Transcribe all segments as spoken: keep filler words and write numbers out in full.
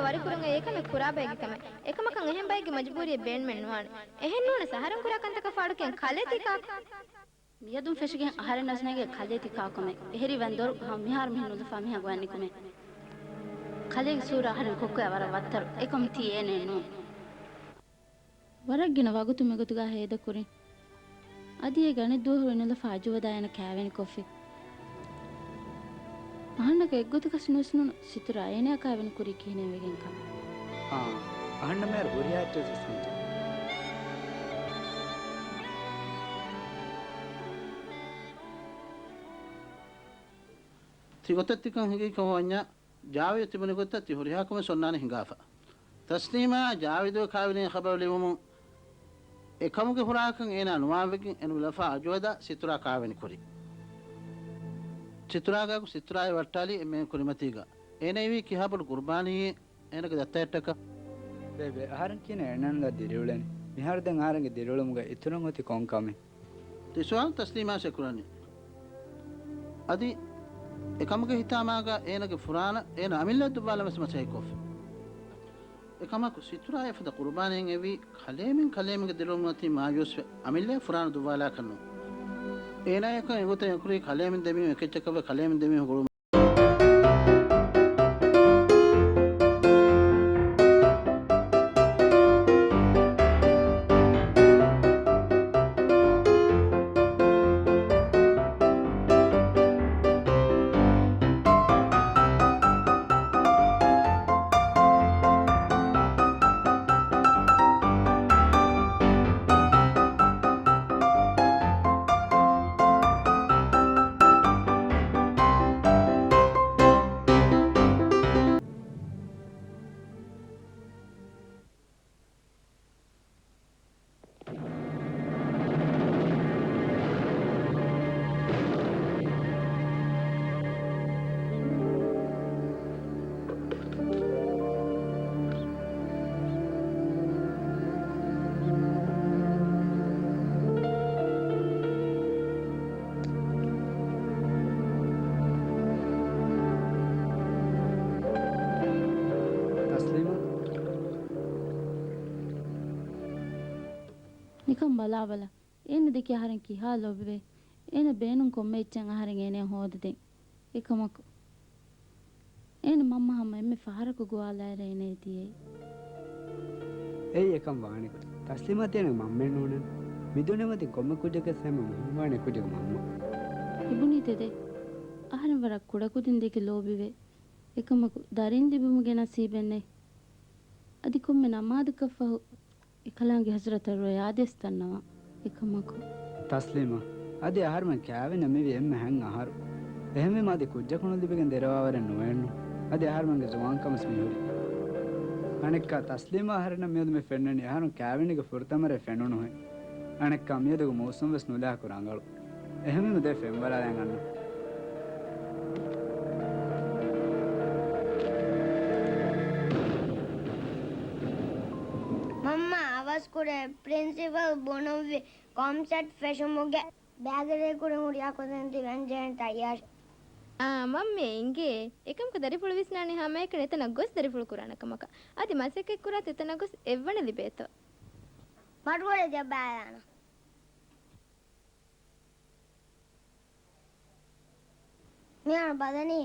ވަރިކުރުން އެ ކަމެއް ކުރާ ބައެއްގެ ކަމެއް. އެކަމަކަށް އެހެން ބައެއްގެ މަޖުބޫރީއެއް ބޭނުމެއް ނުވާނެ. އެހެން ނޫނަސް އަހަރެން ކުރާ ކަންތަކަށް ފާޑުކިޔަން ކަލޭ ތި ކާކު؟ މިއަދުން ފެށިގެން އަހަރެންނަސް ނޭނގޭ ކަލޭ ތި ކާކުމެ. އެހެރީ ވަންދޮރު ހަމަ މިހާރު މިހެން ނުލަފާ މީހާ ގޮވަން ނިކުމޭ. ކަލޭގެ ސޫރަ އަހަރެން ކޮއްކޮއާ ވަރަށް ވައްތަރު. އެކަމު ތީ އޭނެއް ނޫން. ވަރަށް ގިނަ ވަގުތު މިގޮތުގަ ހޭދަކުރިން. އަދި އޭގެ އަނެއް ދުވަހު އެ ނުލަފާ އަޖުވަދާ އޭނަ ކާވެނިކޮށްފި. އަހަންނަކަށް އެއްގޮތަކަށް ނުވެސް ނޫނު ސިތުރާ އޭނަޔާ ކާވެނި ކުރީ ކިހިނެއް ވެގެން ކަމެއް. އާ، އަހަންނަށް މޭރު ހުރިހާ އެއްޗެއް ވެސް ވެސް ނުވެއްޖެ. ތި ގޮތަށް ތިކަން ހިނގީ ކަމަށް ވަންޏާ، ޖާވިދު ތިބުނި ގޮތަށް ތި ހުރިހާ ކަމެއް އޮންނާނެ ހިނގާފަ. ތަސްލީމާ ޖާވިދުގެ ކާވެނީގެ ޚަބަރު ލިބުމުން އެކަމުގެ ފުރާނަކަން އޭނާ ނުވާން ވެގެން އެ ނުލަފާ އަޖުވަދާ ސިތުރާ ކާވެނި ކުރި. ސިތުރާގެ އަގު ސިތުރާއެއް ވައްޓާލީ އެންމެ ކުރިމަތީގަ. އޭނަ އެވީ ކިހާ ބޮޑު ޤުރުބާނީއެއް އޭނަގެ ދައްތައަށްޓަކާ؟ ބޭބެ، އަހަރެން ކިހިނެއް އޭނަން ދާ ދިރިއުޅެނީ؟ މިހާރު ދެން އަހަރެންގެ ދިރިއުޅުމުގަ އިތުރަށް އޮތީ ކޮން ކަމެއް؟ ތި ސުވާލު ތަސްލީމާ އެކުރަނީ. އަދި އެކަމުގެ ހިތާމާގަ އޭނަގެ ފުރާނަ އޭނަ އަމިއްލަ ދުއްވާލަން ވެސް މަސައްކަތްކޮށްފި. އެކަމަކު، ސިތުރާ އެފަދަ ޤުރުބާނީއެއް އެވީ، ކަލޭމެން ކަލޭމެންގެ ދިރިއުޅުމުގަ ތި މާޔޫސްވެ، އަމިއްލައަށް ފުރާނަ ދުއްވާލާކަށް ނޫން. އޭނާ އެކަން އެގޮތަށް އެކުރީ ކަލޭމެން ދެމީހުން އެކެއްޗަކަށްވެ ކަލޭމެން ދެމީހުން ގުޅުމަށް. ތަސްލީމާ. ނިކަން ބަލާބަލަ. އޭނަ ދެކި އަހަރެން ކިހާ ލޯބިވޭ؟ އޭނަ ބޭނުން ކޮންމެ އެއްޗެއް އަހަރެން އޭނަޔަށް ހޯދަދޭން. އެކަމަކު، އޭނަ މަންމަ ހަމަ އެންމެ ފަހަރަކު ގޮވާލާއިރަށް އޭނަ އެދިޔައީ. އެއީ އެކަން ވާނެ. ތަސްލީމާ ތިޔަނެ މަންމައެއް ނޫނެއް. މިދުނިޔެމަތިން ކޮންމެ ކުއްޖަކަށް ހަމަ މުހިންމުވާނެ ކުއްޖަކު މަންމަ. އެބުނީ ތެދޭ. އަހަރެން ވަރަށް ކުޑަކުދިން ދެކެ ލޯބިވޭ. އެކަމަކު، ދަރިން ލިބުމުގެ ނަސީބެއް ނެތް. އަދި ކޮންމެ ނަމާދަކަށްފަހު، އެކަލާނގެ ހަޒުރަތަށް ރޮޔާދޭސް ދަންނަވާ. އެކަމަކު، ތަސްލީމާ، އަދި އަހަރުމެން ކާވެންޏަށް މިވީ އެންމެ ހަތް އަހަރު. އެހެންވީމަ އަދި ކުއްޖަކު ނުލިބިގެން ދެރަވާވަރެއް ނުވޭނު. އަދި އަހަރުމެންގެ ޒުވާންކަމަސް މިހުރީ. އަނެއްކާ، ތަސްލީމާ އަހަރެންނަށް މިއަދު މި ފެންނަނީ އަހަރުން ކާވެނީގެ ފުރަތަމަ ރޭ ފެނުނުހެން. އަނެއްކާ، މިއަދުގެ މޫސުން ވެސް ނުލާކު ރަނގަޅު. އެހެންވީމަ ދޭ ފެންވަރާލަން އަންނަ. މަންމަ އަވަސްކުރޭ، ޕްރިންސިޕަލް ބުނުއްވި ކޮންސަޓް ފެށުމުގެ ބައިގެ ރޭ ކުރިން ހުރިހާ ކުދިން ތިބެން ޖެހެން ތައްޔާރު. އާ، މަންމަ އިނގޭ. އެކަމަކު ދަރިފުޅު ވިސްނާނީ ހަމައެކަނި އެތަނަށް ގޮސް ދަރިފުޅު ކުރާނެ ކަމަކަށް. އަދި މަސައްކަތް ކުރާތީ އެތަނަށް ގޮސް އެއްވަނަ ލިބޭތޯ. މަޑުގަޑެއް ޖައްބާލާނަ. މިހާރު ބަލަނީ.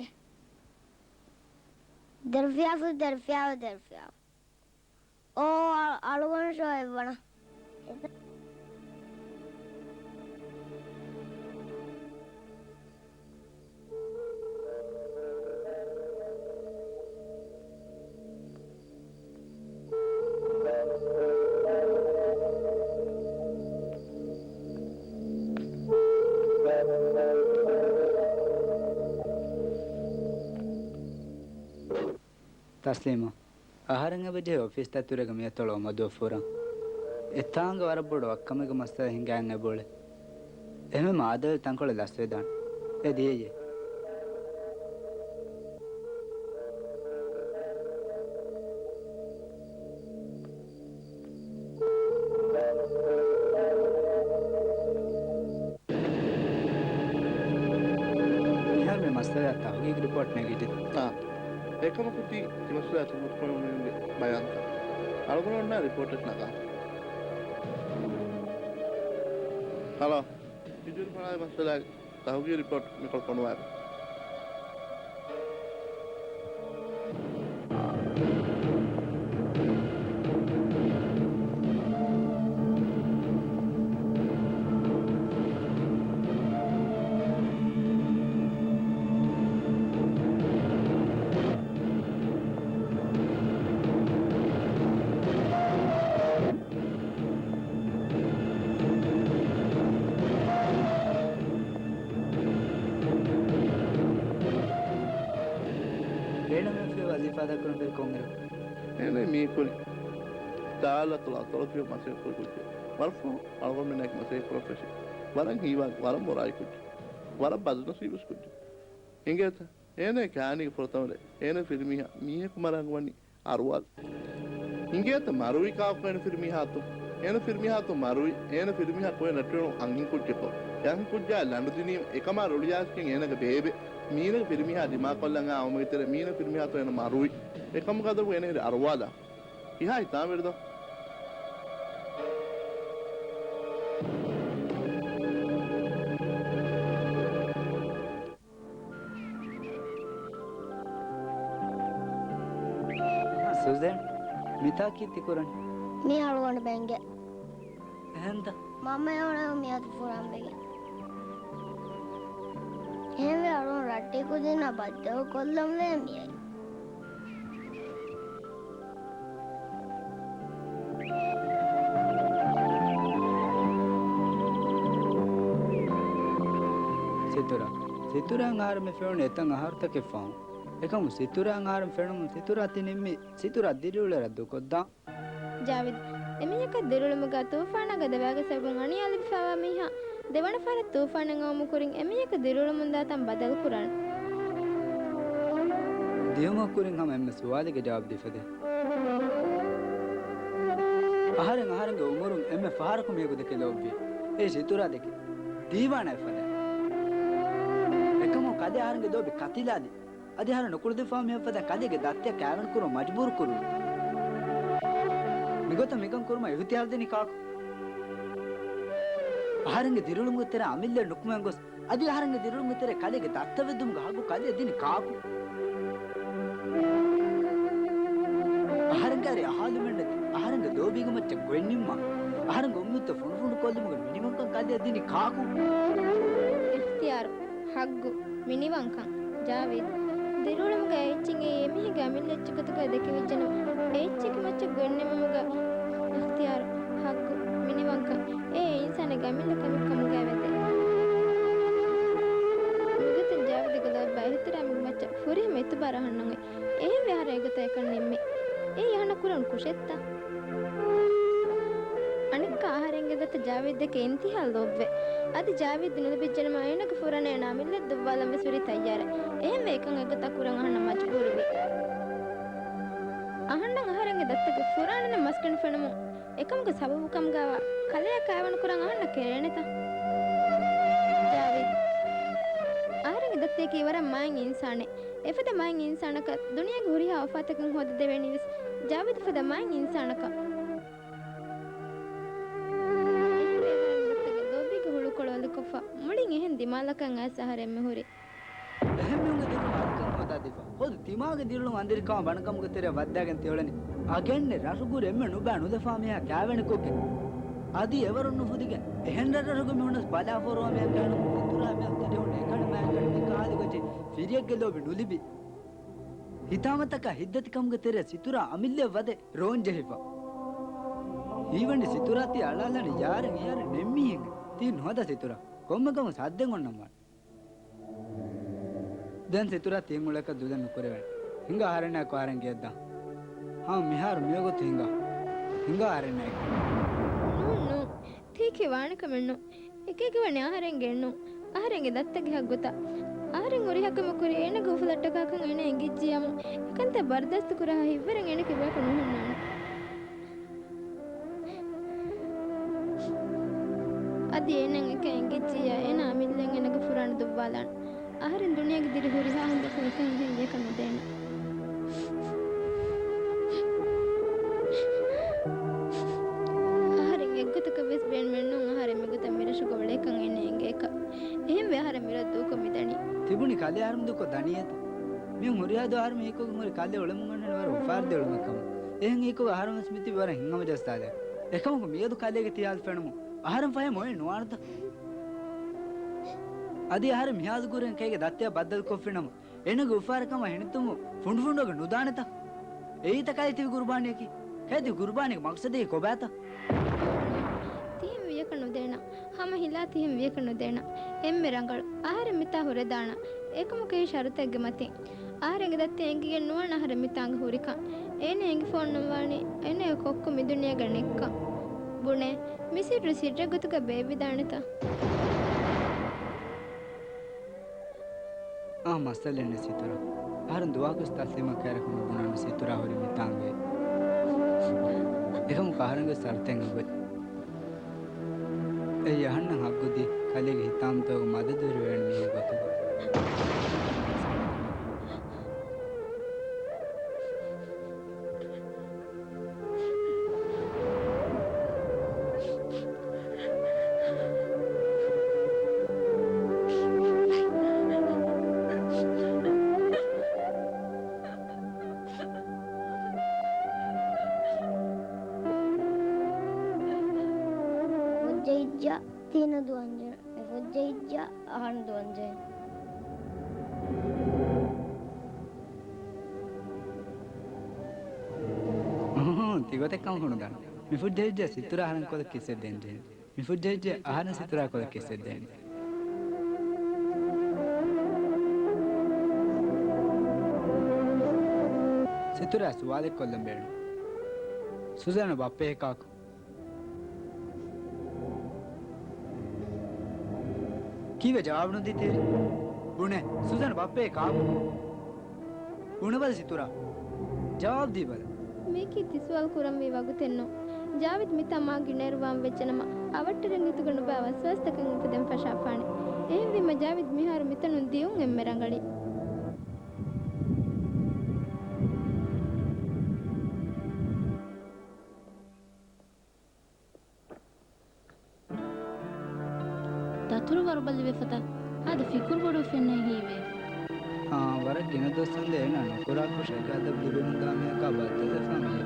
ދެރަފިޔާފު، ދެރަފިޔާފު، ދެރަފިޔާފު. އޯ، އަ-، އަޅުގަނޑު ޝޯ އެއްވަނަ. ތަސްލީމާ، އަހަރެން އެބަޖެހޭ އޮފީސް ދަތުރެއްގަ މިއަތޮޅު އޮމަދުއަށް ފުރަން. އެތާނގަ ވަރަށް ބޮޑު ވައްކަމެއްގެ މައްސަލަ ހިނގާން އެބައުޅޭ. އެހެންވީމަ އާދަވެލި ތަންކޮޅެއް ލަސްވެދާނެ. އެ ދިޔައީ. މިހާރު މި މައްސަލައަށް ތަހުގީގު ރިޕޯޓް ނެގިއްޖެ. އާ. އެކަމަކު ތި މައްސަލައާ ތި މުސްކުޅި މީހުންގެ ބަޔާންތައް އަޅުގަނޑު އޮންނަ ރިޕޯޓެއް ނަގާ. ހަލޯ. ހިޖުރި ފަޅާއި މައްސަލައިގެ ތަހުގީގު ރިޕޯޓް މިކޮޅަށް ފޮނުވާލި. އޭނަ މެފިޔަ ވަޒީފާ ދައްކަން ބެރި ކޮންއިރު؟ އޭނަ މީކުރި ތާލަތުލާ ތޮޅަފިޔަ މަސައްކަތް ކުރި ކުއްޖެއް. ވަރަށް ފަހު އަޅުގަނޑުމެންނާއެކު މަސައްކަތް ކުރަން ފެށި. ވަރަށް ހީވާ، ވަރަށް މޮރާއި ކުއްޖެއް. ވަރަށް ބަދުނަސީބުވެސް ކުއްޖެއް. އިނގޭތަ؟ އޭނަ ކާނީގެ ފުރަތަމަ ރޭ، އޭނަ ފިރިމީހާ މީހަކު މަރަން ވަނީ އަރުވާލު. އިނގޭތަ މަރުވީ ކާކު އޭނަ ފިރިމީހާތޯ؟ އޭނަ ފިރިމީހާތޯ މަރުވީ؟ އޭނަ ފިރިމީހާ ކޮއެ ނައްޓެވުނު އަންހެން ކުއްޖަކޯ؟ އެ އަންހެން ކުއްޖާ ލަނޑު ދިނީމަ އެކަމާ ރުޅިއާސްގެން އޭނަގެ ބޭބެ މީނަގެ ފިރިމީހާ ދިމާކޮށްލަން އާ އުމުގެ ތެރެ މީނަ ފިރިމީހާތޯ އޭނަ މަރުވީ؟ އެކަމުގަ އަދަބު އޭނަ އިރު އަރުވާލާ. ކިހާ ހިތާމަވެރިދޯ؟ ސޫޒަން، މިތާ ކީއްތި ކުރަނީ؟ މީ އަޅުގަނޑު ބެންގެ. އެހެންތަ؟ މަންމަ އެ އޮނަ މިއަދު ފުރަން ބެގެ. އެހެންވެ އަޅުގަނޑު ރައްޓެހި ކުދިންނާ ބައްދަލު ކޮށްލަން ވޭ މިއައީ. ސިތުރާ. ސިތުރާ އަހަރު މި ފެނުނު އެތަން އަހަރުތަކެއް ފަހުން. އެކަމު ސިތުރާ އަހަރު ފެނުމުން ސިތުރާ ތި ނިންމީ ސިތުރާ ދިރިއުޅޭ ރައްދު ކޮށްދާން. ޖާވިދު، އެމީހަކަށް ދިރިއުޅުމުގަ ތޫފާނާގެ ދަބާގެ ސަބަބުން އަނިޔާ ލިބިފައިވާ މީހާ ދެވަނަ ފަހަރަށް ތޫފާނެއް އައުމުގެ ކުރިން އެމީހަކު ދިރިއުޅުމުންދާ ތަން ބަދަލު ކުރާނެ. ދިޔުމުގެ ކުރިން ހަމަ އެންމެ ސުވާލެއްގެ ޖަވާބު ދީފަދޭ. އަހަރެން އަހަރެންގެ އުމުރުން އެންމެ ފަހަރަކު މީހަކު ދެކެ ލޯބިވޭ. އޭ ސިތުރާ ދެކެ ދީވާނާއެއް ފަދަ. އެކަމު ކަލޭ އަހަރެންގެ ލޯބި ކަތިލާލި. އަދި އަހަރެން ނުކުޅެދިފާ މީހަށް ފަދަ ކަލޭގެ ދައްތައަށް ކާވެނި ކުރުން މަޖުބޫރު ކުރުން. މިގޮތަށް މިކަން ކުރުމަށް އިހުތިޔާރު ދިނީ ކާކު؟ އަހަރެންގެ ދިރިއުޅުމުގެ ތެރެއަށް އަމިއްލައަށް ނުކުމެ ގޮސް، އަދި އަހަރެންގެ ދިރިއުޅުމުގެ ތެރެއަށް ކަލޭގެ ދައްތަ ވެއްދުމުގެ ހައްގު ކަލޭ ދިނީ ކާކު؟ އަހަރެންގެ އަރި އަހާލުމެއް ނެތި، އަހަރެންގެ ލޯބީގެ މައްޗަށް ގޮތް ނިންމާ، އަހަރެންގެ އުއްމީދުތައް ފުނޑުފުނޑު ކޮށްލުމުގެ މިނިވަންކަން ކަލޭ ދިނީ ކާކު؟ އިޚްތިޔާރު، ހައްގު، މިނިވަންކަން. ޖާވިދު، ދިރިއުޅުމުގައި އެއްޗެއް އެއީ އެމީހެއްގެ އަމިއްލަ އެއްޗެއް ގޮތުގައި ދެކެވިއްޖެނަމަ، އެ އެއްޗެއްގެ މައްޗަށް ގޮތް ނިންމުމުގަ އިޚްތިޔާރު، ހައްގު، މިނިވަންކަން އެއީ އިންސާނެއްގެ އަމިއްލަ ކަމެއް ކަމުގައި ވެދޭ. މިގޮތުން ޖާވިދުގެ ލޯތްބާ އިޙްތިރާމުގެ މައްޗަށް ފުރިހަމަ އިތުބާރު އަހަންނަށް އޮތް. އެހެންވެ އަހަރެން އެގޮތަށް އެކަން ނިންމީ. އެއީ އަހަންނަށް ކުރެވުނު ކުށެއްތަ؟ އަނެއްކާ އަހަރެންގެ ދައްތަ ޖާވިދުއެކޭ އިންތިހާ ލޯބިވޭ. އަދި ޖާވިދު ނުލިބިއްޖެނަމަ އޭނަގެ ފުރާނަ އޭނަ އަމިއްލައަށް ދުއްވާލަން ވެސް ހުރީ ތައްޔާރެއް. އެހެންވެ އެކަން އެގޮތަށް ކުރަން އަހަންނަށް މަޖުބޫރުވި. އަހަންނަށް އަހަރެންގެ ދައްތަގެ ފުރާނަ މަސްގަނޑު ފެނުމުން އެކަމުގެ ސަބަބު ކަމުގައިވާ ކަލެއަށް ކާވެނި ކުރަން އަހަންނަށް ކެރޭނެތަ؟ ޖާވިދު. އަހަރެންގެ ދައްތައަކީ ވަރަށް މާތް އިންސާނެއް. އެފަދަ މާތް އިންސާނަކަށް ދުނިޔޭގެ ހުރިހާ އުފާތަކެއް ހޯދަދެވޭނީވެސް ޖާވިދު ފަދަ މާތް އިންސާނަކަށް. އެހެންވެ އަހަރެން ގޮތުގެ ލޯބީގެ ހުޅުކޮޅު އޮލިކޮށްފަ މުޅިން އެހެން ދިމާލަކަށް އައިސް އަހަރެން މިހުރީ. އެހެން މީހުންގެ ދިރިއުޅުން އަދިކަން ހޯދާދީފަ ހޯދު ތިމާގެ ދިރިއުޅުން އަނދިރިކަމާ ބަނޑުކަމުގެ ތެރެއަށް ވައްދާގެން ތިއުޅެނީ. އަގެއް ނެތް ރަށުގުރި އެންމެ ނުބައި ނުލަފާ މީހާ ކާވެނިކޮށްގެން. އަދި އެވަރުން ނުފުދިގެން އެހެން ރަށްރަށުގެ މީހުންވެސް ބަލާފަހުރުވާ މީހަކާ ނުކުމެ އިތުރާ މީހަކު ތިޖެހުން އެކަނި މާތްކަނި މިކަހަލަ ގޮތެއް ފިރިއެއްގެ ލޯބި ނުލިބި. ހިތާމަތަކާ ހިތްދަތިކަމުގެ ތެރެއަށް ސިތުރާ އަމިއްލައަށް ވަދެ ރޯން ޖެހިފަ. ހީވަނީ ސިތުރާ ތި އަޅާލާނީ ޔާރެއް ހިޔާރެއް ނެތް މީހެއްގެ. ތީ ނުހަދާ ސިތުރާ. ކޮންމެ ކަމަކު ސައްދެއް އޮންނަންވާނެ. ދެން ސިތުރާ ތި އުޅޭކަށް ދުލެއް ނުކުރެވޭނެ. ހިނގާ އަހަރެންނާއެކު އަހަރެން ގެއަށްދާން. ހަމަ މިހާރު މިވަގުތު ހިނގާ. ހިނގާ އަހަރެންނާއެކު. ނޫން، ނޫން. ތީކީ ވާނެ ކަމެއް ނޫން. އެކީގެ ވަނީ އަހަރެންގެ އެއްނޫން. އަހަރެންގެ ދައްތަގެ ހައްގުތައް. އަހަރެން ހުރިހާ ކަމެއް ކުރީ އޭނަގެ އުފުލައްޓަކާކަން އޭނަ އެނގިއްޖިއްޔާމު. އެކަންތައް ބަރުދާސްތު ކުރާހާ ހިތްވަރެއް އޭނަގެ ބަޔަކު ނުހުންނާނެ. އަދި އޭނައަށް އެކަން އެނގިއްޖިއްޔާ އޭނަ އަމިއްލައިން އޭނަގެ ފުރާނަ ދުއްވާލާނެ. އަހަރެން ދުނިޔޭގެ ދިރި ހުރިހާ ހިނދަކު އެކަން އެހެން ވިޔަކަށް ނުދޭނެ. ކަލޭ އަހަރެމެން ދޫކޮށް ދަނީ އެތަ؟ މި ހުރިހާ ދުވަހު އަހަރެމެން ހީކޮށްގެން ހުރި ކަލޭ އުޅެމުން އަންނަނީ ވަރަށް އުފާވެރި އުޅުމެއް ކަމަށް. އެހެން ހީކޮށް އަހަރެމެން ވެސް މިތިބީ ވަރަށް ހިތްހަމަޖައްސާލައި. އެކަމަކު މިއަދު ކަލޭގެ ތި ހާލު ފެނުމުން އަހަރެން ފަހެ މޮޔަ ނުވާނެތަ؟ އަދި އަހަރެން މިހާލު ކުރިން ކަލޭގެ ދައްތައަށް ބައްދަލުކޮށްފިނަމަ، އޭނަގެ އުފާވެރިކަމާ ހިނިތުންވުން ފުނޑުފުނޑުއަކަށް ނުދާނެތަ؟ އެއީތަ ކަލޭ ތިބި ގުރުބާނީއަކީ؟ ކަލޭ ތިބި ގުރުބާނީގެ މަގްސަދަކީ ކޮބާތަ؟ ތިހެން ވިޔަކަށް ނުދޭނަ. ހަމަ ހިލާ ތިހެން ވިޔަކަށް ނުދޭނަ. އެންމެ ރަނގަޅު. އަހަރެން މިތާ ހުރެދާނަ. އެކަމަކު އެއީ ޝަރުތެއްގެ މަތިން. އަހަރެންގެ ދައްތައަށް އެނގިގެން ނުވާނެ އަހަރެން މިތާނގަ ހުރިކަން. އޭނަ އެނގިފަ އޮންނަން ވާނީ އޭނަގެ ކޮއްކޮ މި ދުނިޔޭގަ ނެތްކަން. ބުނޭ، މި ސިއްރު ސިއްރެއް ގޮތުގަ ބޭއްވިދާނެތަ؟ އާ، މައްސަލައެއް ނެތް ސިތުރާ. އަހަރެން ދުވަހަކުވެސް ތަސްލީމަށް ކައިރިއަކަށް ނުބުނާނަން ސިތުރާ ހުރީ މިތާނގައޭ. އެކަމަކު އަހަރެންގެ ސަރުތެއް އެބައޮތް. އެއީ އަހަންނަށް ހައްގުދީ، ކަލޭގެ ހިތާމަތަކުގެ މަދަދު ހުރި ވެރި މީހެއް ގޮތުގަ. ފުއްޖައިއްޖާ ތީނަ ދުވަންޖެހޭ. މި ފުއްޖައިއްޖާ އަހަން ދުވަންޖެހޭ. އުހު، ތިގޮތެއް ކަމަކު ނުދާނެ. މި ފުއްޖައިއްޖާ ސިތުރާ އަހަރެން ކޮލަށް ކިސްއެއް ދޭންޖެހޭ. މި ފުއްޖައިއްޖެ އަހަރެން ސިތުރާ ކޮލަށް ކިސްއެއް ދޭނެ. ސިތުރާ ސުވާލެއް ކޮށްލަން ބޭނުން. ސުޒާން ބައްޕައެކާކު؟ ކީއްވެ ޖަވާބު ނުދީތީ؟ ބުނޭ، ސުޒާން ބައްޕައެކާކު؟ ބުނެބަލަ ސިތުރާ. ޖަވާބު ދީބަލަ. މީކީ ތި ސުވާލު ކުރަންވީ ވަގުތެއްނޫން. ޖާވިދް މިތާ މާ ގިނައިރު ވާން ވެއްޖެނަމަ، އަވަށްޓެރިން ހިތުގަ ނުބައި ވަސްވާސްތަކެއް އުފެދެން ފަށާފާނެ. އެހެންވީމަ ޖާވިދް މިހާރު މިތަނުން ދިޔުން އެންމެ ރަނގަޅީ. ދަތުރު ވަރުބަލިވެފަތަ؟ އާދެ، ފިކުރު ބޮޑުވެފައެއްނެތް ހީވޭ. އާ، ވަރަށް ގިނަ ދުވަސް އިނދެ އޭނާ ނުކުރާ ކުށެއްގަ އަދަބު ލިބެމުންދާ މީހަކާ ބައްދަލުވެފަ މިއީ.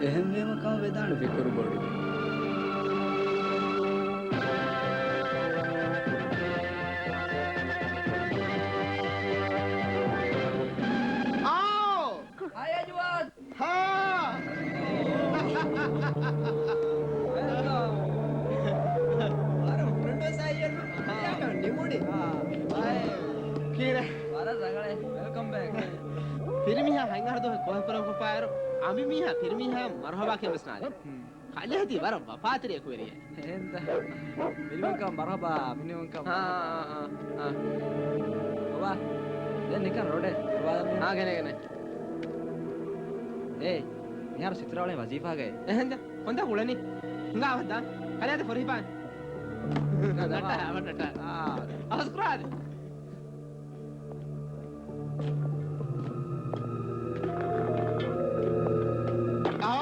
އެހެންވީމަ ކަމަށް ވެދާނެ ފިކުރު ބޮޑުވި. އާ! ހާއް! ހާ! ވަރަށް ހުރަނޑު ސާއިއެއްނު. ހާ. ނިމުނީ. ހާ. ކީރެ؟ ވަރަށް ރަނގަޅޭ. ވެލްކަމް ބޭކް. ފިރިމީހާ ހަތް އަހަރު ދުވަހެއް ކޯހެކުރަން ކޮށްފައިރު، އަނބިމީހާ ފިރިމީހާ މަރުހަބާ ކިޔަން ވެސް ނާދޭ. ހުން. ކަލޭ ތި ވަރަށް ވަފާތެރި އެކުވެރިއެއް. އެހެންތަ؟ މިނިވަންކަ މަރުހަބާ، މިނިވަންކަ އާ، މަރުހަބާ. އާ، އާ، އާ. ބަބާ، ދެން ނިކަން ރޯޑެއް ދުރުވާލަމޭ. އާ، ގެނެ، ގެނެ. އޭ، މިހާރު ސިތުރާ އުޅެނީ ވަޒީފާގައޭ. އެހެންތަ؟ ކޮންތާކު އުޅެނީ؟ ހިނގާ އަވަށްދާން. ކަލޭ އަދި ފޮރިހިފާނެ. ނަޓާ، ނަޓާ. އާ. އަވަސްކުރާ އަދި. އާ!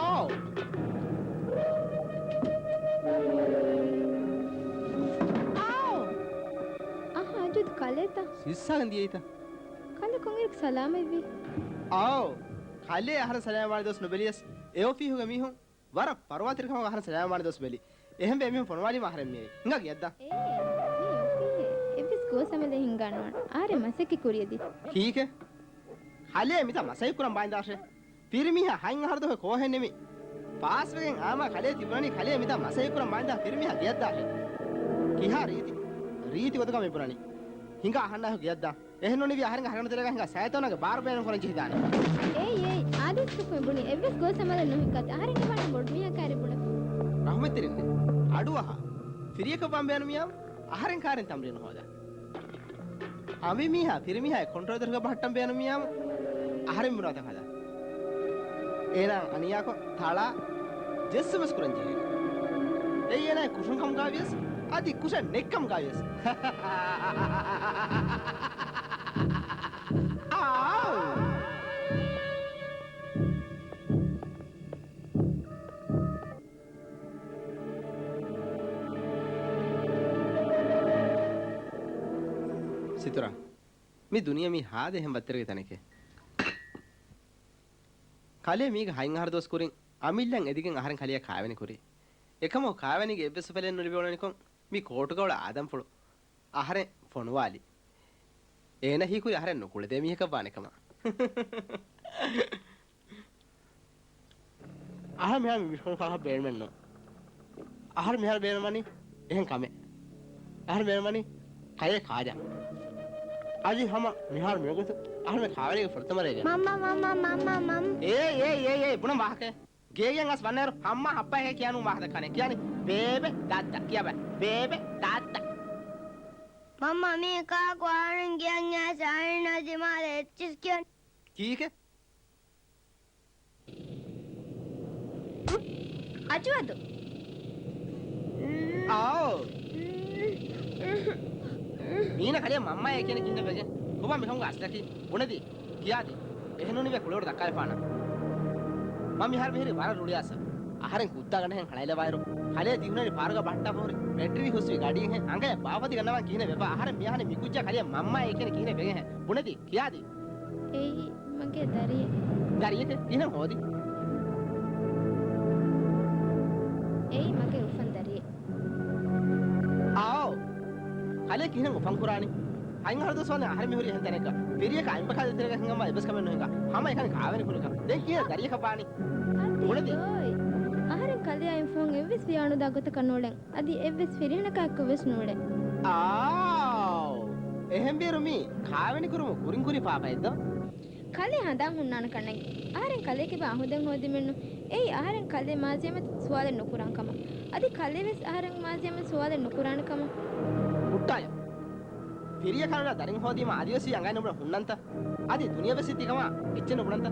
އާ! އަހާ، ޖުދު ކަލޭތަ؟ ސިއްސާގަން ދިޔައީތަ؟ ކަލޭ ކޮންއިރަކު ސަލާމަތްވީ؟ އާ! ކަލޭ އަހަރެން ސަލާމަތްވާނެ ދުވަސް ނުބެލިޔަސް، އެ އޮފީހުގެ މީހުން ވަރަށް ފަރުވާތެރިކަމަށް އަހަރެން ސަލާމަތްވާނެ ދުވަސް ބެލި. އެހެންވެ އެމީހުން ފޮނުވާލީމަ އަހަރެން މިއައީ. ހިނގާ ގެއަށްދާ. އޭ، މީ އޮފީހޭ. އެއްވެސް ގޯސް އަމަލެއް ހިނގާނުވާނެ. އަހަރެން މަސައްކަތް ކުރިއަދި. ކީކޭ؟ ކަލޭ މިތާ މަސައްކަތް ކުރަން ބާއިންދާށޭ. ފިރިމީހާ ހަތް އަހަރު ދުވަހެއް ކޯހެއް ނިމި. ފާސްވެގެން އާމާ ކަލޭ ތިބުނަނީ ކަލޭ މިތާ މަސައްކަތް ކުރަން ބާއިންދާ ފިރިމީހާ ގެއަށްދާށޭ. ކިހާ ރީތި؟ ރީތި ގޮތަކަށް މި ބުނަނީ. ހިނގާ އަހަންނާހެން ގެއަށްދާ. އެހެންނޫނީވި އަހަރެންގެ ހަރަކަން ތެރޭގަ ހިނގާ ސައިތޯނާގެ ބާރު ބޭނުން ކުރަން ޖެހިދާނެ. އޭ، އޭ، އާދޭސް ކޮށްފަ ބުނީ އެއްވެސް ގޯސް އަމަލެއް ނުހިނގާތީ. އަހަރެން އެބައިން ބޮޑު މީހާ ކައިރި ބުނެފަ. ރަހުމަތްތެރިންނޭ. އަޑުއަހާ. ފިރިއަކަށް ވާން ބޭނުމިއްޔާ އަހަރެން ކައިރިން ތަމްރީނު ހޯދާ. އަނބިމީހާ ފިރިމީހާ ކޮންޓްރޯލް ދޮރުގަ ބަހައްޓަން ބޭނުމިއްޔާ އަހަރެން ބުނާތަން ހަދާ. އޭނާ އަނިޔާކޮށް، ތަޅާ، ޖެއްސުން ވެސް ކުރަން ޖެހޭ. އެއީ އޭނާގެ ކުށުން ކަމުގައިވިޔަސް، އަދި ކުށެއް ނެތްކަމުގައިވިޔަސް. އާ! ސިތުރާ. މި ދުނިޔެ މީ ހާދަ އެހެން ވައްތަރެގެ ތަނެކޭ. ކަލޭ މީގެ ހަތް އަހަރު ދުވަސް ކުރިން އަމިއްލައަށް އެދިގެން އަހަރެން ކަލެޔާ ކާވެނި ކުރީ. އެކަމަކު ކާވެނީގެ އެއްވެސް އުފަލެއް ނުލިބި އުޅެނިކޮށް، މި ކޯޓުގަ އުޅޭ އާދަންފުޅު އަހަރެން ފޮނުވާލި. އޭނަ ހީކުރީ އަހަރެން ނުކުޅެދޭ މީހަކަށް ވާނެ ކަމަށް. އަހަރެން މިހާރު މި މިސްކޯލް ކާކަށް ބޭނުމެއް ނޫން. އަހަރެން މިހާރު ބޭނުމަނީ އެހެން ކަމެއް. އަހަރެން ބޭނުމަނީ ކަލޭ ކާދަ. އަދި ހަމަ މިހާރު މިވަގުތު އަހަރެން ކާވެނީގެ ފުރަތަމަ ރޭގަ. މަންމަ، މަންމަ، މަންމަ، މަން. އޭ، އޭ، އޭ، އޭ، ބުނަން ވާހަކަ. ގޭގެން އަސް ވަންނައިރު ހަމަ ހައްޕައިހޭ ކިޔާނު ވާހަކަ ދައްކާނެ. ކިޔާނީ ބޭބެ ދައްދަ. ކިޔާބަ. ބޭބެ ދައްދަ. މަންމަ މީ ކާކު އަހަރެން ކިޔަން އައިސް އަހަރެންނާ ދިމާލަށް އެއްޗިސް ކިޔަން. ކީކޭ؟ އަޖުވަދު. އާއޯ. މީނަ ކަލޭ މަންމައޭ ކިޔަނީ ކިހިނެއް ވެގެން؟ ކޮބާ މިކަމުގެ އަސްލަކީ؟ ބުނެދީ. ކިޔާދީ. އެހެންނޫނީ ކުޅިވަޑު ދައްކާލަފާނަން. މަ މިހާރު މިހިރީ ވަރަށް ރުޅިއައިސް. އަހަރެން ކުއްތާގަނޑެހެން ހަޅޭލަވާއިރު، ކަލޭ ދިހުނެރި ފާރުގަ ބަހައްޓާފަ ހުރި ބެޓްރީ ހުސްވި ގަޑީހެން އަނގަޔަށް ބާފަތިގަންނަވާން ކިހިނެއް ވެފަ؟ އަހަރެން މި އަހަނީ މި ކުއްޖާ ކަލޭ މަންމައޭ ކިޔަނީ ކިހިނެއް ވެގެންހޭ؟ ބުނެދީ. ކިޔާދީ. އެއީ މަގޭ ދަރިއެއް. ދަރިއެކޭ؟ ކިހިނެއް ހޯދީ؟ އެއީ މަގޭ އުފަން ދަރިއެއް. އާއޯ. ކަލޭ ކިހިނެއް އުފަން ކުރާނީ؟ ހަތް އަހަރު ދުވަސް ވަނީ އަހަރެން މިހުރީ އެހެން ތަނެއްގަ. ފިރިއަކަށް އަތްބަކާ ދޭތެރޭގަ ހިނގަމާ އެއްވެސް ކަމެއް ނުހިނގާ. ހަމަ އެކަނި ކާވެނި ކުރިކަން. ދެން ކިހިނެއް ދަރިއަކަށް ވާނީ؟ އަދި ބުނެދީ. ލޯތް. އަހަރެން ކަލެޔާ އިން ފަހުން އެއްވެސް ފިޔާ ނުދާ ގޮތަކަށް ނޫޅެން. އަދި އެއްވެސް ފިރިހެނަކާ އެއްކޮށް ވެސް ނޫޅެން. އާއޯ. އެހެންވީއިރު މީ ކާވެނި ކުރުމުގެ ކުރިން ކުރި ޕާޕައެއް ދޯ؟ ކަލޭ ހަނދާން ހުންނާނެ ކަންނޭނގެ. އަހަރެން ކަލޭ ކިބާ އަހުދެއް ހޯދިމެއްނު. އެއީ އަހަރެން ކަލޭ މާޒީއަށް ސުވާލެއް ނުކުރާން ކަމަށް. އަދި ކަލޭ ވެސް އަހަރެން މާޒީއަށް ސުވާލެއް ނުކުރާނެ ކަމަށް. ހުއްޓާޔަ. ފިރިއަކާ ނުލާ ދަރިން ހޯދީމަ އަދިވެސް އަނގައިން ނުބުނަ ހުންނަންތަ؟ އަދި ދުނިޔެ ވެސް ތިކަމާ އެއްޗެއް ނުބުނަންތަ؟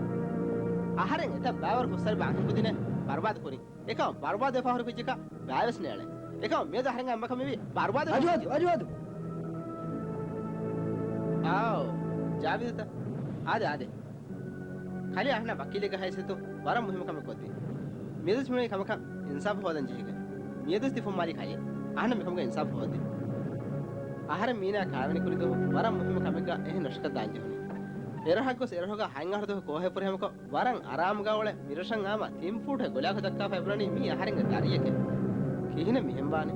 އަހަރެން އެތައް ބައިވަރު ކޮށްސަރި ބާންކުދިނެ ބަރުބާދު ކުރިން. އެކަމަށް ބަރުބާދުވެފަ ހުރި ކުއްޖަކަށް ބައެއްވެސް ނޭޅޭ. އެކަމަށް މިއަދު އަހަރެން އަނބަކަމެވީ ބަރުބާދު އަޖުވަދު، އަޖުވަދު. އާއޯ، ޖާވިދުތަ؟ އާދެ، އާދެ. ކަލޭ އަހަންނަށް ވަކީލެއްގަ ހައިސިއްތު ވަރަށް މުހިއްމު ކަމެއް ކޮށްދީ. މިއަދުސް މިވަނީ ކަމަކަށް އިންސާފު ހޯދަން ޖެހިގެން. މިއަދުސް ތި ފުންމާލީ ކަލޭ. އަހަންނަށް މިކަމުގެ އިންސާފު ހޯދީ. އަހަރެން މީނާ ކާވެނި ކުރިދުވަހު ވަރަށް މުހިއްމު ކަމެއްގަ އެހެން ރަށަކަށް ދާން ޖެހުނީ. އެރަށަށް ގޮސް އެރަށުގަ ހަތް އަހަރު ދުވަހު ކޯހެއް ފުރިހަމަކޮށް ވަރަށް އަރާމުގަ އުޅެ މިރަށަށް އާމާ ތިން ފޫޓެއް ގޮލާކޮށް ދައްކާފައި ބުނަނީ މީ އަހަރެންގެ ދަރިއެކޭ. ކިހިނެއް މިހެން ވާނީ؟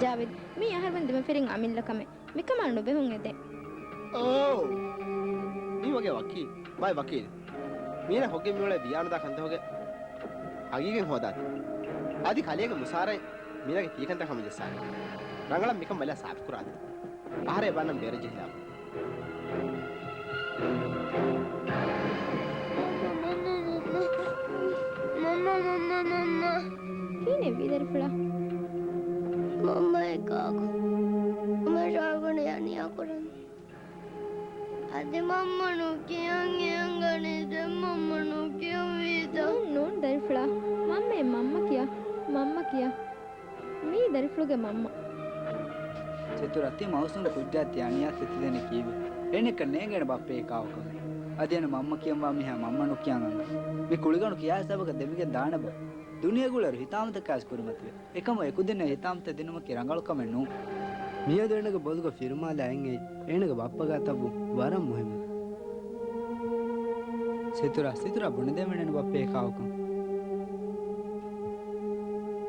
ޖާވިދް، މީ އަހަރުމެން ދެމަފިރިން އަމިއްލަ ކަމެއް. މިކަމާ ނުބެހުން އެދެން. އޯ! މީ މަގޭ ވަކީލް. މާތް ވަކީލް. މީނަ ހޮއްގެ މިއުޅޭ ވިޔާނުދާ ކަންތަކުގެ ހަގީގަތް ހޯދާތި. އަދި ކަލޭގެ މުސާރައިން މީނަގެ ތިޔަކަންތައް ހަމަޖައްސާނެ. ރަނގަޅަށް މިކަން ބަލާ ސާފުކުރާތި. އަހަރެން ބަންނަން ބޭރަށް ޖެހިލާ. މަންމަ، މަންމަ، މަންމަ. ކިހިނެއްވީ ދަރިފުޅާ؟ މަންމައޭ ކާކު. ހަމަ ޝާގުނޑި އަނިޔާ ކުރަން. އަދި މަންމަ ނުކިޔަން އެނގަނީ ދެން މަންމަ ނުކިޔަންވީތަ؟ ނޫން، ނޫން ދަރިފުޅާ. މަންމައޭ މަންމަ ކިޔާ. މަންމަ ކިޔާ. މީ ދަރިފުޅުގެ މަންމަ. ސިތުރާ، ތި މައުސޫމް ކުއްޖާ ތި އަނިޔާ ތި ދެނީ ކީއްވެ؟ އޭނައަކަށް ނޭނގޭނެ ބައްޕަ އެކާވާކަމެއް. އަދި އޭނަ މަންމަ ކިޔަންވާ މީހާ މަންމަ ނުކިޔާން އަންނަ. މި ކުޅިގަނޑު ކިޔާ ހިސާބަކަށް ދެމިގެން ދާނެބަ؟ ދުނިޔެގަ އުޅޭއިރު ހިތާމަތަކާވެސް ކުރިމަތިވޭ. އެކަމަކު އެކުދިންނަށް ހިތާމަތައް ދިނުމަކީ ރަނގަޅު ކަމެއް ނޫން. މިއަދު އޭނަގެ ބޮލުގަ ފިރުމާލާ އެނގޭ އޭނަގެ ބައްޕަ ގާތަށްވުން ވަރަށް މުހިއްމު. ސިތުރާ، ސިތުރާ ބުނެދޭން ވަނީ ބައްޕަ އެކާވާކަން.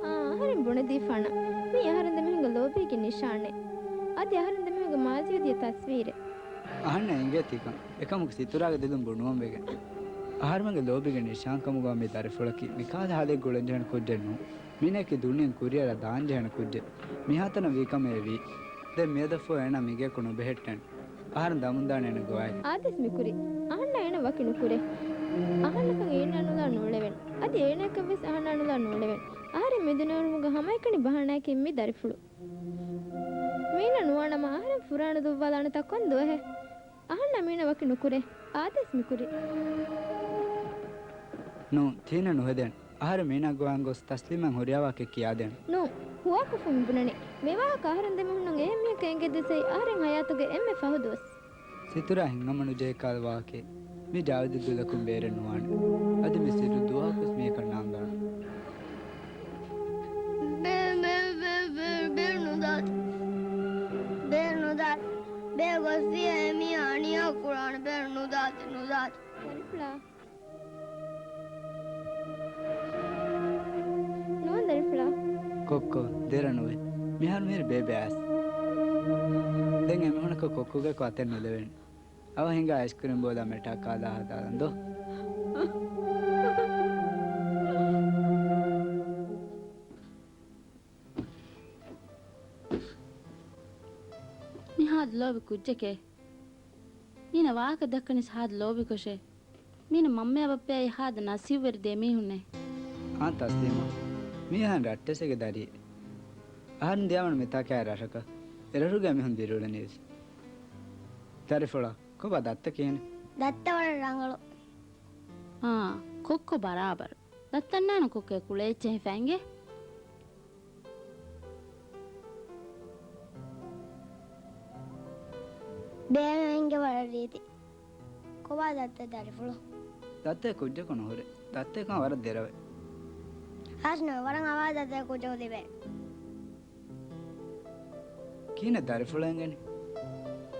އާ، އަހަރެން ބުނެދީފާނަން. މީ އަހަރެން ދެމީހުންގެ ލޯބީގެ ނިޝާނެއް. އަދި އަހަރެން ދެމީހުންގެ މާޒީ އޮތް ތަސްވީރެއް. އަހަންނަށް އެނގޭ ތިކަން. އެކަމަކު ސިތުރާގެ ދިލުން ބުނުވަން ވެގެން. އަހަރުމެންގެ ލޯބީގެ ނިޝާންކަމުގަ މި ދަރިފުޅަކީ މިކަހަލަ ހާލެއްގަ އުޅެންޖެހޭނެ ކުއްޖެއް ނޫން. މީނައަކީ ދުނިޔެއިން ކުރިއަރާ ދާންޖެހޭނެ ކުއްޖެއް. މިހާތަނަށް ވީކަމެއް ވީ. ދެން މިއަދަށްފަހު އޭނާ މިގެއަކު ނުބެހެއްޓޭނެ. އަހަރެން ދަމުންދާނެ އޭނަ ގޮވާއިރު. އާދެސް މިކުރީ. އަހަންނަށް އޭނަ ވަކި ނުކުރޭ. އަހަންނަކަށް އޭނާ ނުލާ ނޫޅެވެން. އަދި އޭނައަކަށްވެސް އަހަންނާ ނުލާ ނޫޅެވެން. އަހަރެން މި ދުނިޔެއަށް އުޅުމުގެ ހަމައެކަނި ބަހާނާއަކީ މި ދަރިފުޅު. މީނަ ނުވާނަމަ އަހަރެން ފުރާނަ ދުއްވާލާނެތާ ކޮން ދުވަހެއް؟ އަހަންނަށް މީނަ ވަކި ނުކުރޭ. އާދެސް މިކުރީ. ނޫން، ތީނަ ނުހެދޭނެ. އަހަރެން މީނާ ގޮވާން ގޮސް ތަސްލީމާއަށް ހުރިހާ ވާހަކައެއް ކިޔާދޭނެ. ނޫން، ހުވާކޮށްފަ މި ބުނަނީ. މިވާހަކަ އަހަރެން ދެމީހުންނަށް އެހެން މީހަކަށް އެނގޭ ދުވަސް އަހަރެން ހަޔާތުގެ އެންމެ ފަހު ދުވަސް. ސިތުރާ ހިތްހަމަނުޖެހޭ ކަހަލަ ވާހަކައެއް. މި ޖާވިދު ދުލަކުން ބޭރެއް ނުވާނެ. އަދި މި ސިއްރު ދުވަހަކުވެސް މީހަކަށް ނާންގާނެ. ބޭ، ބޭ، ބޭ، ބޭ، ބޭނުން ދާ. ބޭނުން ދާ. ގޮސްފިޔަ އެމީ އަނިޔާ ކުރާނެ ބޭރު ނުދާތި، ނުދާތި. ދަރިފުޅާ. ނޫން ދަރިފުޅާ. ކޮއްކޮ، ދެރަ ނުވޭ. މިހާރު މިހިރި ބޭބެ އައިސް. ދެން އެމީހުނަކަށް ކޮއްކޮގެކޮ އަތެއް ނުލެވޭނެ. އަވަހަށް ހިނގާ އައިސްކްރީމް ބޯލާ މެޓާ ކާލާ ހަދާލަން ދޯ. މިހާދު ލޯބި ކުއްޖެކޭ. މީނަ ވާހަކަ ދައްކަނީސް ހާދަ ލޯބިކޮށޭ. މީނަ މަންމަޔާ ބައްޕަޔާ ހާދަ ނަސީބުވެރި ދެ މީހުންނޭ. އާނ ތަސްލީމާ. މީހާން ރައްޓެހިގެ ދަރިއެއް. އަހަރެން ދިޔަވަން މިތާކާ ރަށަކަށް. އެރަށުގެ މީހުން ދިރިއުޅެނީސް. ދަރިފުޅާ، ކޮބާ ދައްތަ ކިހިނެއް؟ ދައްތަ ވަރަށް ރަނގަޅު. އާ، ކޮއްކޮ ބަރާބަރު. ދައްތަ އަންނާނެ ކޮއްކޮ ކުޅޭ އެއްޗެއް ހިފަ އިނގޭ. ބޭނުން އިނގޭ ވަރަށް ރީތި. ކޮބާ ދައްތަ ދަރިފުޅު؟ ދައްތަ ކުއްޖަކު ނުހުރޭ. ދައްތަ ކަން ވަރަށް ދެރަވޭ. ހާސް ނުވޭ، ވަރަށް އަވާ ދައްތަ ކުއްޖަކު ލިބޭ. ކިހިނެއް ދަރިފުޅަށް އެނގެނީ؟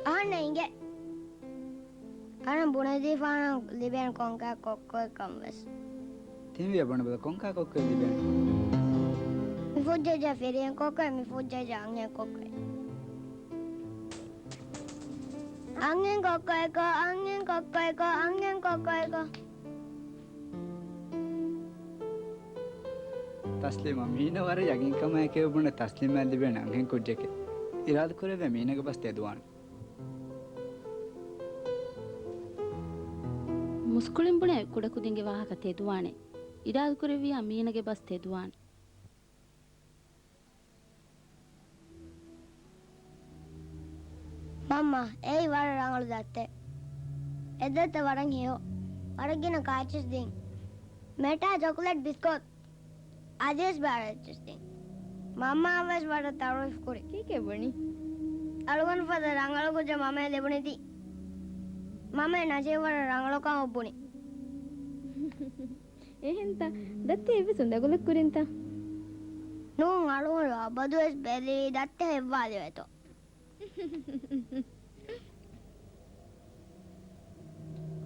އަހަންނަށް އިނގޭ. އަހަންނަށް ބުނެދީފާނަން ލިބޭނެ ކޮންކަހަލަ ކޮއްކޮއެއްކަން ވެސް. ތިންވިޔަ ބުނެބަލަ ކޮންކަހަލަ ކޮއްކޮއެއް ލިބޭނެ؟ މި ފުއްޖެއްޖާ ފިރިހެން ކޮއްކޮއެއް، މި ފުއްޖެއްޖާ އަންހެން ކޮއްކޮއެއް. އަންހެން ކޮއްކޮއެއްކޮ، އަންހެން ކޮއްކޮއެއްކޮ، އަންހެން ކޮއްކޮއެއްކޮ. ތަސްލީމާ، މީނަ ވަރަށް ޔަގީންކަމާއެކޭ ބުނެ ތަސްލީމާ ލިބޭނެ އަންހެން ކުއްޖެކޭ. އިރާދަކުރެއްވިޔާ މީނަގެ ބަސް ތެދުވާނެ. މުސްކުޅިން ބުނެ ކުޑަކުދިންގެ ވާހަކަ ތެދުވާނެ. އިރާދަކުރެއްވިޔާ މީނަގެ ބަސް ތެދުވާނެ. މަންމާ، އެއީ ވަރަށް ރަނގަޅު ދައްތައެއް. އެ ދައްތަ ވަރަށް ހެޔޮ. ވަރަށް ގިނަ ކާއެއްޗިސް ދިން. މެޓާ ޗޮކްލެޓް ބިސްކޮތް. އަދިވެސް ބާރެއްޗިސް ދިން. މަންމާ ވެސް ވަރަށް ތައުރީފް ކުރި. ކީކޭ ބުނީ؟ އަޅުގަނޑު ފަދަ ރަނގަޅު ކުއްޖެއް މަންމަޔަށް ލިބުނީތީ. މަންމަ ނަޒީރް ވަރަށް ރަނގަޅުކަމަށް ބުނި. އެހެންތަ؟ ދައްތަ އެއްވެސް އުނދަގުލެއް ކުރިންތަ؟ ނޫން، އަޅުގަނޑު އަބަދުވެސް ބެލީ ދައްތަ ހެއްވާލެވޭތޯ.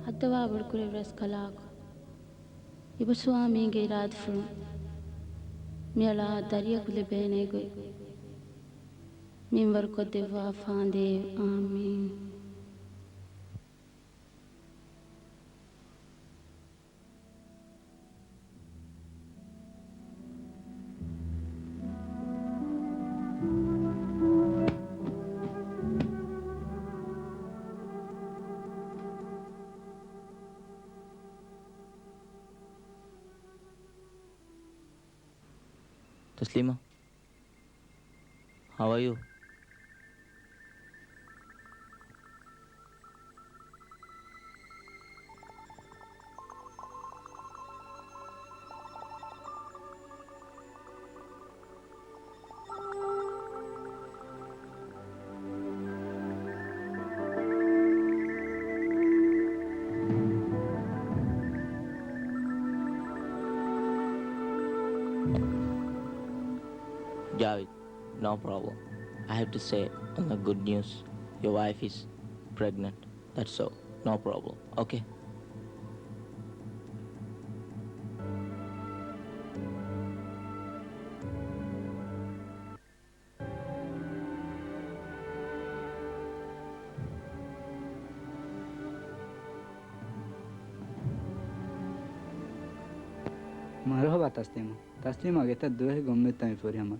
ހައްދަވާ ބޮޑުކުރެއްވި ރަސްކަލާކޮ، އިބަސުވާ މީގެ އިރާދަފުޅުން މިއަޅާ ދަރިޔަކު ލިބޭނޭ ގޮތް މިންވަރުކޮށްދެއްވާފާނދޭވެ. އާމީން. ތަސްލީމާ. How are you? Javed, no problem. I have to say on the good news, your wife is pregnant. That's all. No problem. Okay? މަރުޙަބާ ތަސްލީމާ. ތަސްލީމާ ގެތައް ދުވަހެއްގެ އުއްމީދުތައް މި ފުރިހަމަ.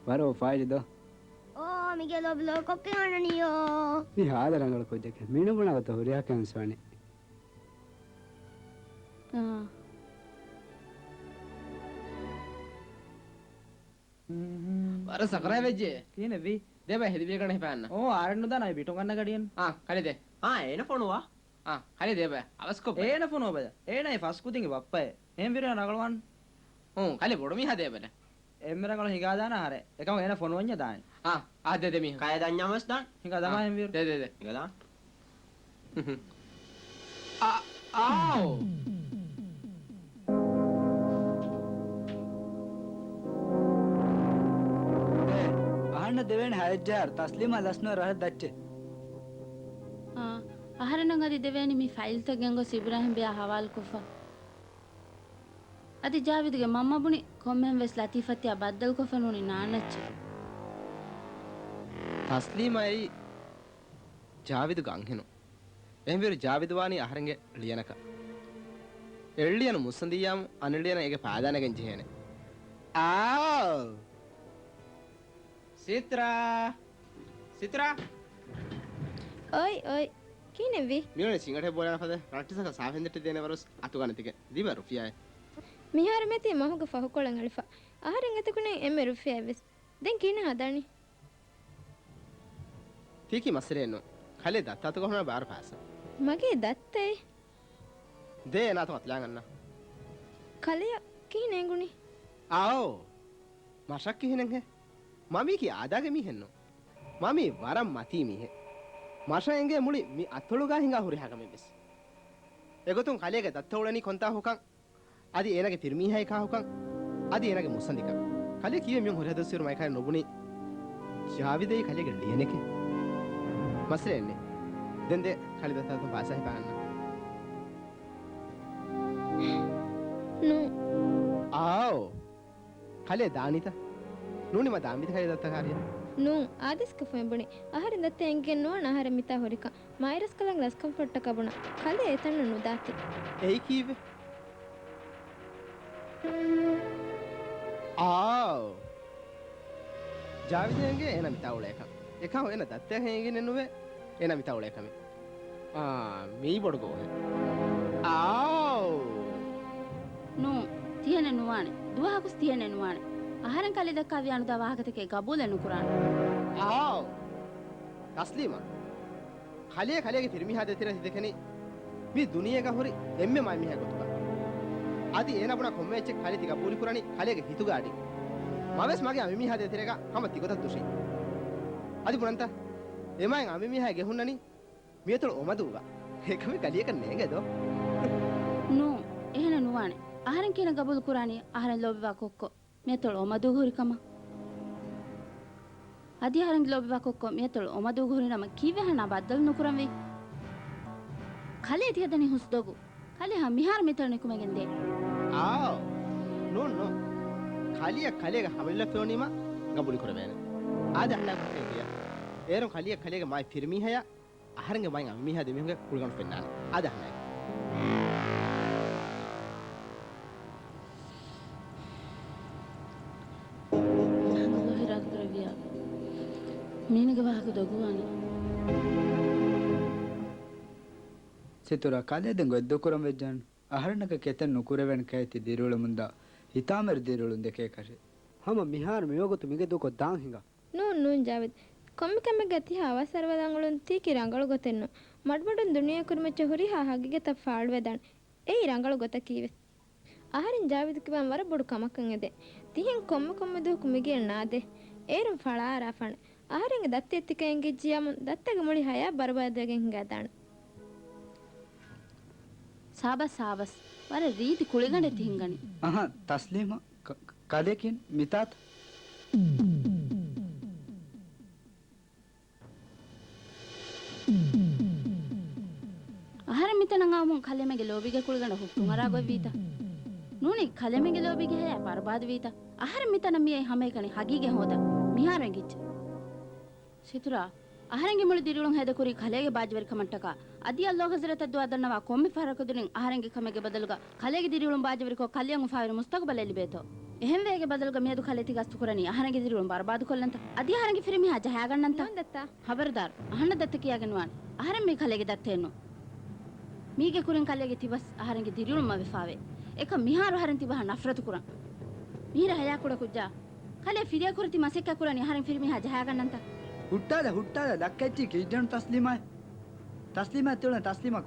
ވަރަށް އުފާވެރި ދޯ. އޯ، މީގެ ލޯބި ލޯ ކޮއްކޮ އަންނަނީޔޯ. މީ ހާދަ ރަނގަޅު ކުއްޖެކޭ. މީނަ ބުނާ ގޮތަށް ހުރިހާ ކަން ވެސް ވާނެ. އާ. ވަރަށް ސަކަރާތް ވެއްޖެ. ކިހިނެއްވީ؟ ދޭބަ ހެދިބޭ ގަނެ ހިފާންނަ. އޯ، އާރެއް ނުދާނަ އައި ބިޓުން ގަންނަ ގަޑިއެއް. އާ، ކަލޭ ދޭ. އާ، އޭނަ ފޮނުވާ. އާ، ކަލޭ ދޭބަ. އަވަސްކޮށް ބަލަ. އޭނަ ފޮނުވާ ބަލަ. އޭނަ އެ ފަސް ކުދިންގެ ބައްޕައޭ. އެހެން ވީރު ރަނގަޅުވާން. އޫ، ކަލޭ ބޮޑު މީހާ ދޭބަލަ. އެންމެ ރަނގަޅު ހިނގާދާނަ އަހަރެ. އެކަމަ އޭނަ ފޮނުވަންޏާ ދާނެ. އާ، އާ، ދޭ ދޭ މީހުން. ކަޔަށް ދަންޏާ ވެސް ދާން. ހިނގާ ދަމާ އާ، އެހެން ވީރު. ދޭ، ދޭ، ދޭ. ހިނގާ ދާން. އާ، އާއޯ. އެ، އަހަންނަށް ދެވޭނެ ހައެއްޖަހާރު ތަސްލީމާ ލަސްނުވެ ރަށަށް ދައްޗޭ. އަންނަން އަދި ދެވޭނީ މި ފައިލްތައް ގެންގޮސް އިބްރާހިމް ބެޔާ ހަވާލުކޮށްފަ. އަދި ޖާވިދުގެ މަންމަ ބުނި ކޮންމެހެން ވެސް ލަތީފަށް ތިޔާ ބައްދަލުކޮށްފަ ނޫނީ ނާންނައްޗޭ. ތަސްލީމާ އެއީ ޖާވިދުގެ އަންހެނުން. އެހެންވީއިރު ޖާވިދު ވާނީ އަހަރެންގެ ޅިޔަނަކަށް. އެއްޅިޔަނު މުއްސަނދިއްޔާމު އަނެއްޅިޔަނަށް އޭގެ ފައިދާ ނެގެން ޖެހޭނެ. އާ! ސިތްރާ! ސިތްރާ! އޮތް، އޮތް. ކިހިނެއްވީ؟ މިއުޅެނީ ސިނގަޓެއް ބޯލާނެ ފަދަ ރައްޓިސަކަށް ސާފެންދެއްޓެ ދޭނެ ވަރުސް އަތުގަނެތިގެ ދިމަ ރުފިޔާއެއް. މިހާރު މެތީ މަހުގެ ފަހުކޮޅެއް އެޅިފަ. އަހަރެން އަތުގަނެ އެންމެ ރުފިޔާއެއްވެސް. ދެން ކިހިނެއް ހަދާނީ؟ ތީކީ މައްސަލައެއްނު. ކަލޭ ދައްތަ އަތުގަ ހުންނަ ބާރު ފާސް. މަގޭ ދައްތައޭ؟ ދޭ އޭނާ އަތުން އަތުލައިގަންނަ. ކަލެޔަށް ކިހިނެއް އެނގުނީ؟ އާއޯ! މަށަށް ކިހިނެއްހޭ؟ މަމީކީ އާދައިގެ މީހެއްނު. މަމީ ވަރަށް މަތީ މީހެއް. މަށަށް އެނގޭ މުޅި މި އަތޮޅުގަ ހިނގާ ހުރިހާ ކަމެއްވެސް. އެގޮތުން ކަލޭގެ ދައްތަ އުޅެނީ ކޮންތާ ހުކަން؟ އަދި އޭނާގެ ފިރިމީހާއެއް ކާ ހުކަން؟ އަދި އޭނާގެ މުއްސަނދިކަން؟ ކަލޭ ކީއްވެ މިހެން ހުރިހާ ދުވަސްވީއިރު މައިކާރި ނުބުނީ؟ ޖާވިދައީ ކަލޭގެ ޅިޔަނެކޭ. މައްސަލައެއްނެއް. ދެން ދޭ ކަލޭ ދައްތަ އަތުން ފާސް ހިފާގަންނަ. ނޫ. އާއޯ. ކަލޭ ދާނީތަ؟ ނޫނީ މަ ދާންވީތަ ކަލޭ ދައްތަ ކާރިއަށް؟ ނޫން، އާދޭސްކޮށްފަ މި ބުނީ. އަހަރެން ދައްތަ އެނގިގެން ނުވާނެ އަހަރެން މިތާ ހުރިކަން. މާތް ރަސްކަލާނގެ ރަސްކަންފަށްޓަކާ ބުނާ. ކަލޭ އެތަންނަށް ނުދާތީ. އެއީ ކީއްވެ؟ އާއޯ. ޖާވިދަށް އެނގޭ އޭނާ މިތާ އުޅޭކަން. އެކަހަލަ އޭނާ ދައްތައަށް އެނގެނެއްނުވޭ އޭނާ މިތާ އުޅޭކަމެއް. އާ، މީ ބޮޑު ގޯހެއް. އާއޯ. ނޫން، ތިހެނެއް ނުވާނެ. ދުވަހަކުސް ތިހެނެއް ނުވާނެ. އަހަރެން ކަލޭ ދައްކާ ވިޔާނުދާ ވާހަކަތަކެއް ގަބޫލެއް ނުކުރާނެ. އާއޯ. ތަސްލީމާ. ކަލޭ ކަލޭގެ ފިރިމީހާ ދޭތެރޭ ތިދެކެނީ މި ދުނިޔޭގަ ހުރި އެންމެ މައިމީހާ ގޮތުގަ. އަދި އޭނާ ބުނާ ކޮންމެ އެއްޗެއް ކަލޭ ތި ގަބޫލުކުރަނީ ކަލޭގެ ހިތުގަ އަޑި. މަވެސް މަގޭ އަނބިމީހާ ދޭތެރޭގަ ހަމަ ތިގޮތަށް ދުށީ. އަދި ބުނަންތަ؟ އެމާތް އަނބިމީހާ ގެ ހުންނަނީ މިއަތޮޅު އޮމަދޫގަ. އެކަމެއް ކަލެއަކަށް ނޭނގެ ދޯ؟ ނޫން، އެހެނެއް ނުވާނެ. އަހަރެން ކިހިނެއް ގަބޫލު ކުރާނީ އަހަރެން ލޯބިވާ ކޮއްކޮ މިއަތޮޅު އޮމަދޫގަ ހުރިކަމަށް؟ އަދި އަހަރެން ލޯބިވާ ކޮއްކޮ މިއަތޮޅު އޮމަދޫގަ ހުރިނަމަ ކީއްވެ ހަނާ ބައްދަލު ނުކުރަންވީ؟ ކަލޭ ތިހަދަނީ ހުސް ދޮގު. ކަލޭ ހަމަ މިހާރު މިތަނުން ނިކުމެގެން ދޭ. އާއޯ. ނޫން، ނޫން. ކަލެއަށް ކަލޭގެ ހަމަލުލައް ފެނުނީމަ ގަބޫލު ކުރެވޭނެ. އާދެ އަހަންނާ ކުރެވޭ ކިޔާ. އޭރުން ކަލެއަށް ކަލޭގެ މާތް ފިރިމީހާޔާ އަހަރެންގެ މާތް އަނބިމީހާ ދެމީހުންގެ ކުޅިގަނޑު ފެންނާނެ. އާދެ އަހަންނާ. މީނުގެ ވާހަކަ ދޮގުވާނެ. ސިތުރާ، ކަލޭ ދެން ގޮތް ދޫކުރަން ވެއްޖާނު. އަހަރެންނަކަށް ކެތެއް ނުކުރެވޭނެ ކައެއް ތި ދިރިއުޅެމުންދާ ހިތާމަވެރި ދިރިއުޅުން ދެކޭ ކަށެއް. ހަމަ މިހާރު މިވަގުތު މިގެ ދޫކޮށް ދާން ހިނގާ. ނޫން، ނޫން ޖާވިދް. ކޮންމެ ކަމެއްގަ ތިހާ އަވަސް އަރުވަލަނގުޅުން ތީކީ ރަނގަޅު ގޮތެއްނު. މަޑުމަޑުން ދުނިޔެ ކުރިމައްޗަށް ހުރިހާ ހަގީގަތަށް ފާޅުވެދާނެ. އެއީ ރަނގަޅު ގޮތަކީވެސް. އަހަރެން ޖާވިދު ކިބައިން ވަރަށް ބޮޑު ކަމަކަށް އެދޭ. ތިހެން ކޮންމެ ކޮންމެ ދުވަހަކު މިގެއަށް ނާދޭ. އޭރުން ފަޅާއަރާފާނެ. އަހަރެންގެ ދައްތައެއް ތިކައި އެނގިއްޖިޔާމުން ދައްތަގެ މުޅި ހަޔާތް ބަރުބާދުވެގެން ހިނގާދާނެ. ސާބަސް، ސާބަސް. ވަރަށް ރީތި ކުޅިގަނޑެއް ތި ހިނގަނީ. އަހަ، ތަސްލީމާ، ކަ-، ކަލެކިން މިތާތަ؟ އަހަރެން މިތަނަށް އައުމުން ކަލޭމެގެ ލޯބީގެ ކުޅިގަނޑަށް ހުއްޓުން އަރާ ގޮތްވީތަ؟ ނޫނީ ކަލޭމެގެ ލޯބީގެ ހަޔާތް ބަރުބާދުވީތަ؟ އަހަރެން މިތަނަށް މިއައީ ހަމައެކަނި ހަގީގަތް ހޯދަން. މިހާރު އެނގިއްޖެ. ސިތުރާ، އަހަރެންގެ މުޅި ދިރިއުޅުން ހޭދަކުރީ ކަލޭގެ ބާއްޖަވެރިކަމަށްޓަކާ. އަދި އައްލޯ ޙަޟްރަތަށް ދުޢާ ދަންނަވާ ކޮންމެ ފަހަރަކު ދުނިން އަހަރެންގެ ކަމެއްގެ ބަދަލުގަ ކަލޭގެ ދިރިއުޅުން ބާއްޖަވެރިކޮށް ކަލެއަށް އުފާވެރި މުސްތަޤުބަލެއް ލިބޭތޯ؟ އެހެންވެ އޭގެ ބަދަލުގަ މިއަދު ކަލޭ ތި ގަސްތުކުރަނީ އަހަރެންގެ ދިރިއުޅުން ބަރުބާދުކޮށްލަންތަ؟ އަދި އަހަރެންގެ ފިރިމީހާ ޖަހާގަންނަންތަ؟ ނޫން ދައްތާ. ޚަބަރުދާރު، އަހަންނަށް ދައްތަ ކިޔާގެންވާނެ. އަހަރެން މީ ކަލޭގެ ދައްތައެއްނު. މީގެ ކުރިން ކަލޭގެ ތިބަސް އަހަރެންގެ ދިރިއުޅުން މަވެފާވޭ. އެކަމް މިހާރު އަހަރެން ތިބަހަށް ނަފްރަތު ކުރަން. މިހިރަ ހަޔާ ކުޑަކުއްޖާ. ކަލޭ ފިރިއަކުރަށް ތި މަސައްކަތް ކުރަނީ އަހަރެން ފިރިމީހާ ޖަހާގަންނަންތަ؟ ހުއްޓާލަ، ހުއްޓާލަ، ލައްކައެއްޗި ކީއްޖެނު ތަސްލީމާއެ؟ ތަސްލީމާ ތިއުޅެން ތަސްލީމާ